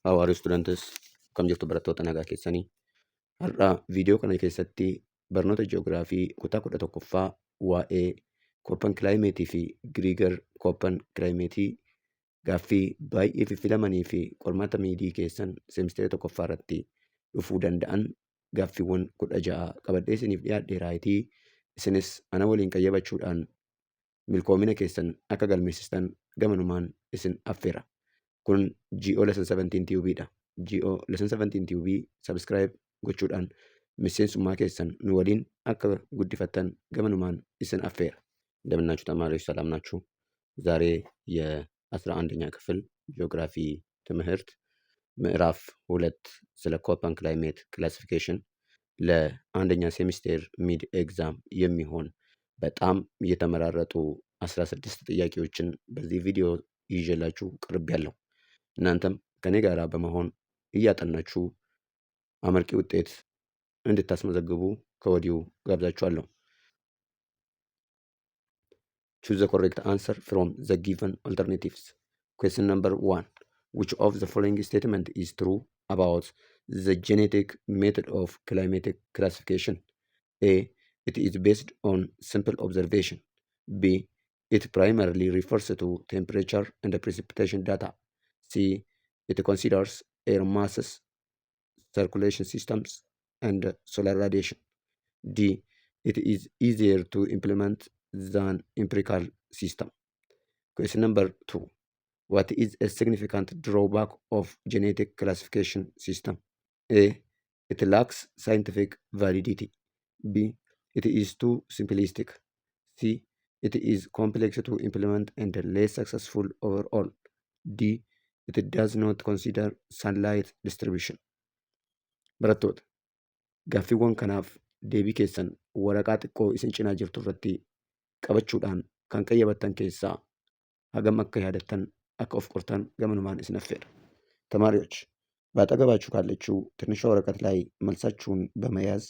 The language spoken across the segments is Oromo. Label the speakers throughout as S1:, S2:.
S1: How are you, students? Akkam jirtu barattoota, nagaa keessanii? Har'a viidiyoo kana keessatti barnoota ji'oogiraafii kutaa 11ffaa waa'ee Köppen Climate fi Geiger Köppen Climate gaaffii baay'ee fiffilamanii fi qormaata miidii keessan seemisteera tokkoffaa irratti dhufuu danda'an gaaffiiwwan 16 qabadhee isiniif dhiyaadheeraayitii isinis ana waliin qayyabachuudhaan milkoomina keessan akka galmeessistan gamanumaan isin affeera. Kun GO Lesson 17 Tube dha. GO Lesson 17 Tube subscribe gochuudhaan miseensummaa keessan nu waliin akka guddifattan gamanumaan isin affeera. እንደምናችሁ ተማሪዎች፣ ሰላም ናችሁ? ዛሬ የ11ኛ ክፍል ጂኦግራፊ ትምህርት ምዕራፍ 2 ስለ ኮፐን ክላይሜት ክላሲፊኬሽን ለአንደኛ ሴሚስቴር ሚድ ኤግዛም የሚሆን በጣም የተመራረጡ 16 ጥያቄዎችን በዚህ ቪዲዮ ይዤላችሁ ቀርቤያለሁ። እናንተም ከኔ ጋር በመሆን እያጠናችሁ አመርቂ ውጤት እንድታስመዘግቡ ከወዲሁ ጋብዛችኋለሁ። Choose the correct answer from the given alternatives. Question number 1. Which of the following statement is true about the genetic method of climatic classification? A. It is based on simple observation. B. It primarily refers to temperature and precipitation data. C. It considers air masses, circulation systems, and solar radiation. D. It is easier to implement than empirical system. Question number 2. What is a significant drawback of genetic classification system? A. It lacks scientific validity. B. It is too simplistic. C. It is complex to implement and less successful overall. D. It does not consider sunlight distribution. Barattoota, gaaffiiwwan kanaaf deebii keessan waraqaa xiqqoo isin cinaa jirtu irratti qabachuudhaan kan qayyabattan keessaa hagam akka yaadattan akka of qortan gamanumaan isin affeera. ተማሪዎች፣ በአጠገባችሁ ካለችው ትንሿ ወረቀት ላይ መልሳችሁን በመያዝ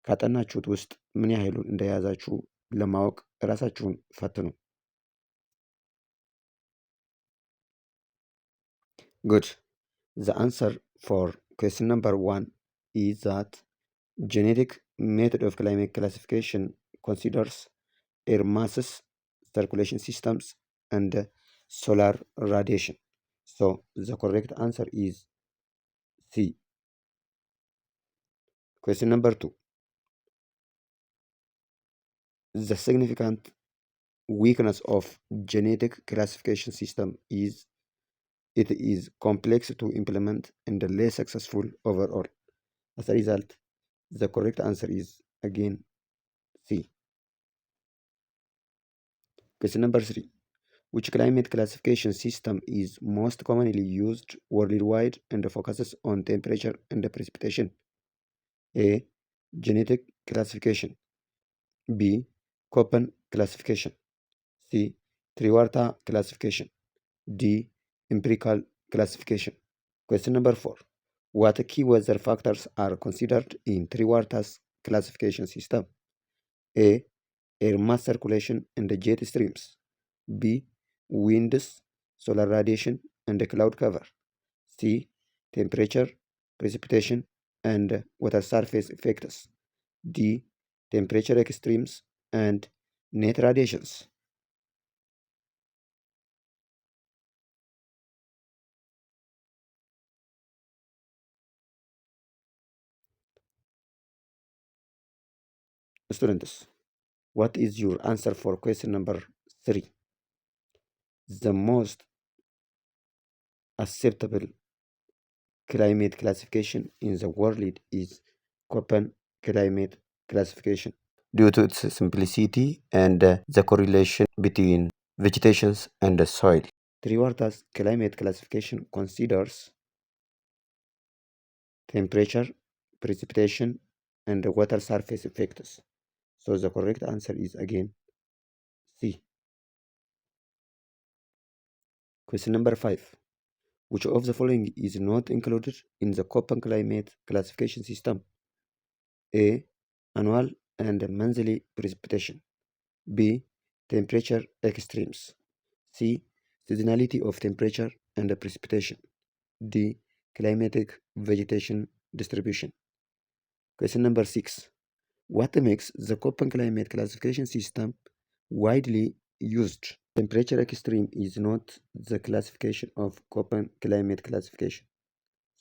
S1: ካጠናችሁት ውስጥ ምን ያህሉን እንደያዛችሁ ለማወቅ ራሳችሁን ፈትኑ። Good. The answer for question number 1 is that genetic method of climate classification considers air masses, circulation systems, and solar radiation. So the correct answer is C. Question number 2. The significant weakness of genetic classification system is it is complex to implement and less successful overall. As a result, the correct answer is again C. Question number 3. Which climate classification system is most commonly used worldwide and focuses on temperature and precipitation? A. Genetic classification. B. Köppen classification. C. Trewartha classification. D. Empirical classification. Question number 4. What key weather factors are considered in Trewartha's classification system? A. Air mass circulation and jet streams. B. Winds, solar radiation, and cloud cover. C. Temperature, precipitation, and water surface effects. D. Temperature extremes and net radiations. Students, what is your answer for question number 3? The most acceptable climate classification in the world is Köppen climate classification due to its simplicity and the correlation between vegetations and the soil. Trewartha's climate classification considers temperature, precipitation, and the water surface effects. So the correct answer is again C. Question number 5. Which of the following is not included in the Köppen climate classification system? A. Annual and monthly precipitation. B. Temperature extremes. C. Seasonality of temperature and precipitation. D. climatic vegetation distribution. Question number 6. What makes the Köppen climate classification system widely used? Temperature extreme is not the classification of Köppen climate classification.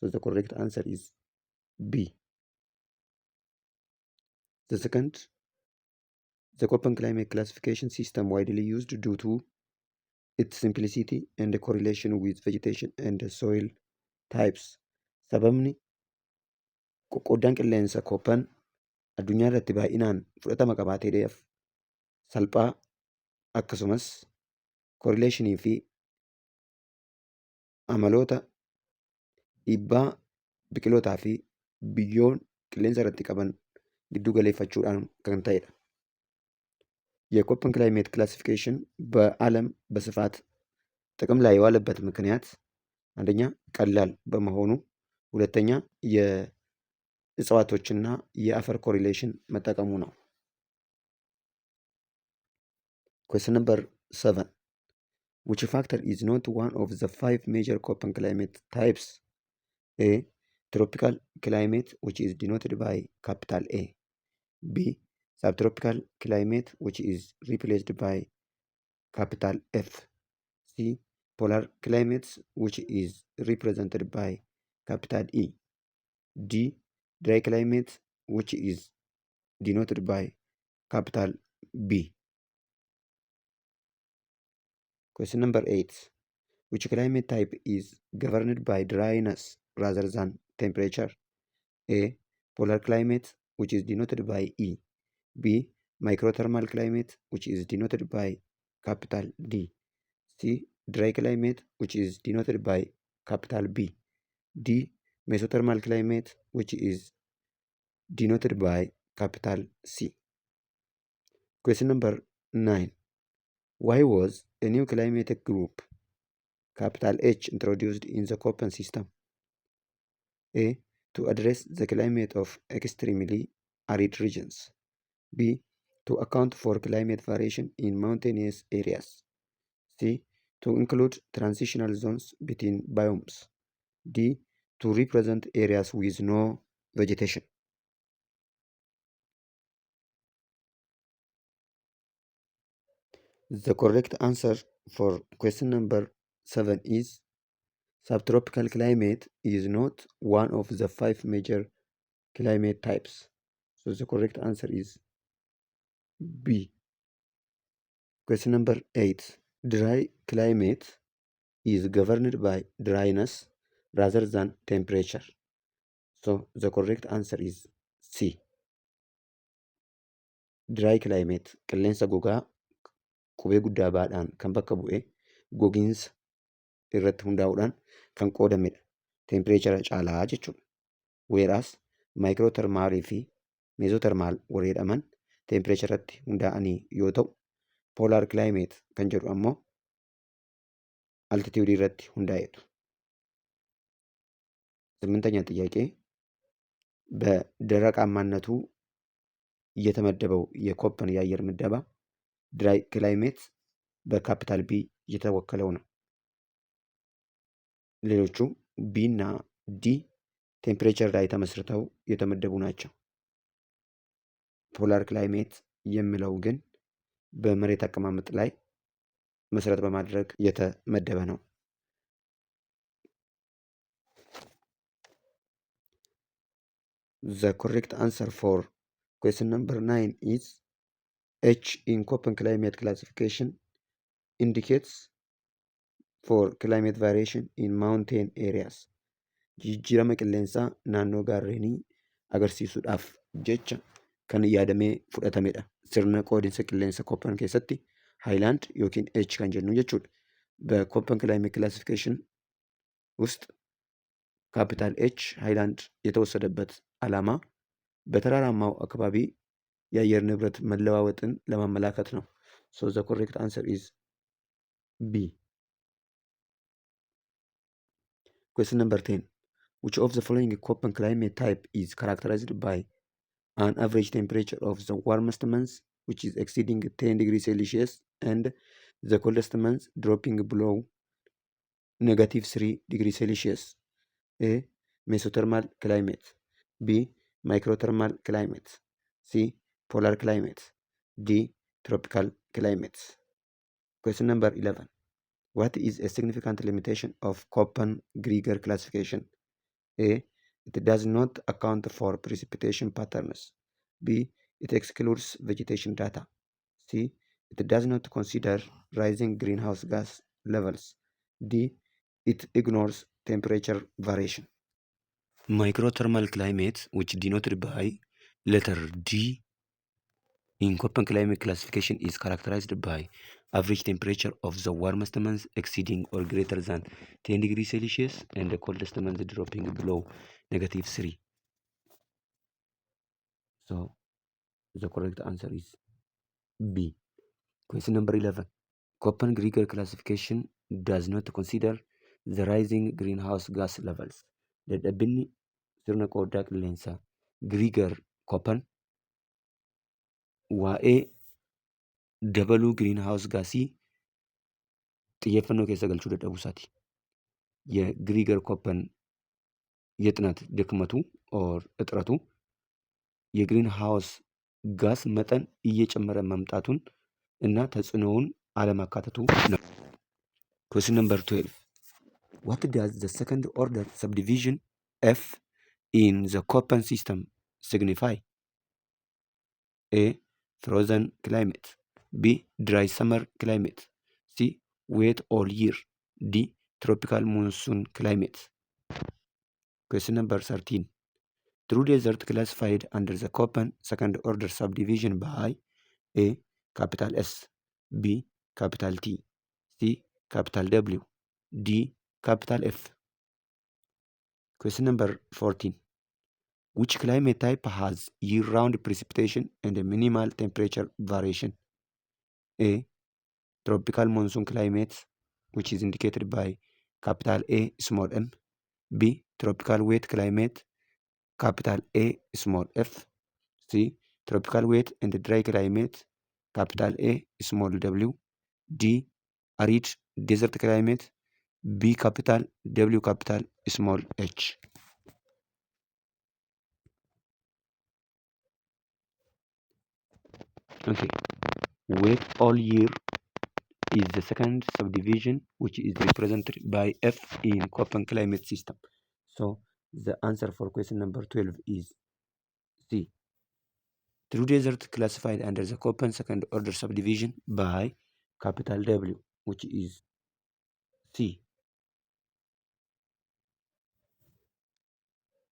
S1: So the correct answer is B. The second, the Köppen climate classification system widely used due to its simplicity and the correlation with vegetation and soil types. Sababni qoqqooddaan qilleensa Köppen addunyaa irratti baay'inaan fudhatama qabaateedhaaf salphaa akkasumas correlationii fi amaloota dhiibbaa biqilootaa fi biyyoon qilleensa irratti qaban giddu galeeffachuudhaan kan ta'edha. የኮፐን climate classification በዓለም በስፋት ጥቅም ላይ የዋለበት ምክንያት አንደኛ ቀላል በመሆኑ፣ ሁለተኛ የእጽዋቶችና የአፈር correlation መጠቀሙ ነው። Question number 7. Which factor is not one of the five major Köppen climate types? A. Tropical climate, which is denoted by capital A. B. Subtropical climate, which is replaced by capital F. C. Polar climates, which is represented by capital E. D. Dry climate, which is denoted by capital B. Question number 8. Which climate type is governed by dryness rather than temperature? A. Polar climate, which is denoted by E. B. Microthermal climate, which is denoted by capital D. C. Dry climate, which is denoted by capital B. D. Mesothermal climate, which is denoted by capital C. Question number 9. Why was a new climatic group, capital H, introduced in the Köppen system? A. To address the climate of extremely arid regions. B. To account for climate variation in mountainous areas. C. To include transitional zones between biomes. D. To represent areas with no vegetation. The correct answer for question number 7 is subtropical climate is not one of the five major climate types. So the correct answer is B. Question number 8. Dry climate is governed by dryness rather than temperature. So the correct answer is C. Dry climate qilleensa gogaa qubee guddaa baadhaan kan bakka bu'e gogiinsa irratti hundaa'uudhaan kan qoodamedha. Temperature caalaa jechuudha. Whereas microthermalii fi mesothermal warri jedhaman temperature irratti hundaa'anii yoo ta'u, polar climate kan jedhu ammoo altitude irratti hundaa'etu. ስምንተኛ ጥያቄ በደረቃማነቱ የተመደበው የኮፐን የአየር ምደባ dry climate በ capital B የተወከለው ነው። ሌሎቹ B እና D temperature ላይ ተመስርተው የተመደቡ ናቸው። Polar climate የሚለው ግን በመሬት አቀማመጥ ላይ መሰረት በማድረግ የተመደበ ነው። The correct answer for question number 9 is H in Köppen climate classification indicates for climate variation in mountain areas. Jijjiirama qilleensaa naannoo gaarrenii agarsiisuudhaaf jecha kan yaadamee fudhatamedha. Sirna qoodinsa qilleensa Köppen keessatti highland yookiin H kan jennu jechuudha. በኮፐን climate classification ውስጥ capital H highland የተወሰደበት ዓላማ በተራራማው አካባቢ የአየር ንብረት መለዋወጥን ለማመላከት ነው። So the correct answer is B. Question number 10. Which of the following Köppen climate type is characterized by an average temperature of the warmest months, which is exceeding 10 degrees Celsius, and the coldest months dropping below negative 3 degrees Celsius? A. Mesothermal climate. B. Microthermal climate. C. Polar climate. D. Tropical climate. Question number 11. What is a significant limitation of Köppen-Geiger classification? A. It does not account for precipitation patterns. B. It excludes vegetation data. C. It does not consider rising greenhouse gas levels. D. It ignores temperature variation. Microthermal climate, which denoted by letter D in Köppen climate classification, is characterized by average temperature of the warmest months exceeding or greater than 10 degrees Celsius and the coldest months dropping below -3. So the correct answer is B. Question number 11. Köppen-Geiger classification does not consider the rising greenhouse gas levels. Dadhabinni sirna qooddaa qilleensaa Geiger Köppen waa'ee dabaluu greenhouse gasii xiyyeeffannoo keessa galchuu dadhabuu isaati. የ Geiger Köppen የጥናት ድክመቱ or እጥረቱ የ greenhouse gas መጠን እየጨመረ መምጣቱን እና ተጽዕኖውን አለማካተቱ ነው። Question number 12. What does the second order subdivision F in the Köppen system signify? A. Frozen climate. B. Dry summer climate. C. Wet all year. D. Tropical monsoon climate. Question number 13. True desert classified under the Köppen second order subdivision by A. Capital S, B. Capital T, C. Capital W, D. Capital F. Question number 14. Which climate type has year-round precipitation and a minimal temperature variation? A. Tropical monsoon climate, which is indicated by capital A small m. B. Tropical wet climate, capital A small f. C. Tropical wet and dry climate, capital A small w. D. Arid desert climate, B capital W capital small h. Okay. Wet all year is the second subdivision, which is represented by F in Köppen climate system. So the answer for question number 12 is C. True desert classified under the Köppen second order subdivision by capital W, which is C.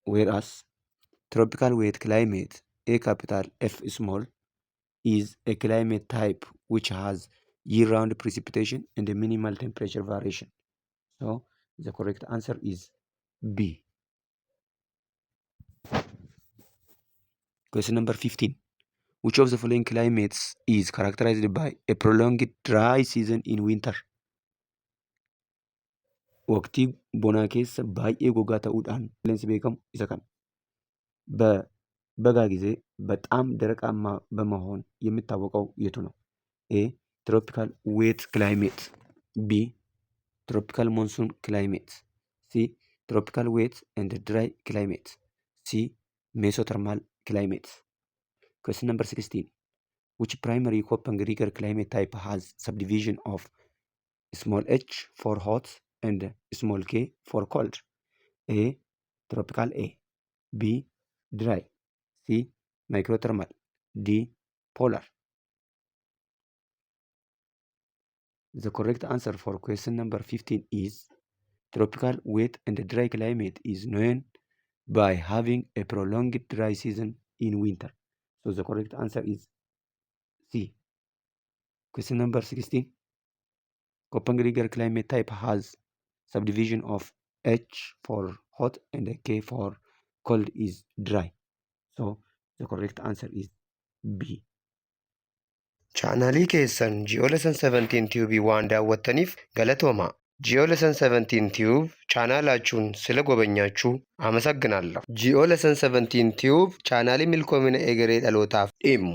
S1: Whereas tropical wet climate, A capital F small, is a climate type which has year-round precipitation and a minimal temperature variation. So the correct answer is B. Question number 15. Which of the following climates is characterized by a prolonged dry season in winter? Waqtii bonaa keessa baay'ee gogaa ta'uudhaan qilleensi beekamu isa kami? በበጋ ጊዜ በጣም ደረቃማ በመሆን የሚታወቀው የቱ ነው? A, tropical wet climate. B, tropical monsoon climate. C, tropical wet and dry climate. C, mesothermal climate. Question number 16. Which primary Köppen-Geiger climate type has subdivision of small h for hot and small k for cold? A. Tropical A. B. Dry. C. Microthermal. D. Polar. The correct answer for question number 15 is tropical wet and dry climate is known by having a prolonged dry season in winter. So the correct answer is C. Question number 16. Köppen-Geiger climate type has subdivision of H for hot and K for cold is dry. So the correct answer is B.
S2: Chaanaalii keessan Ji'oolessan 17 Tube waan daawwattaniif galatoomaa. Ji'oolessan 17 Tube ቻናላችሁን ስለጎበኛችሁ አመሰግናለሁ። Ji'oolessan 17 Tube chaanaalii milkoomina egeree dhalootaaf dhimmu.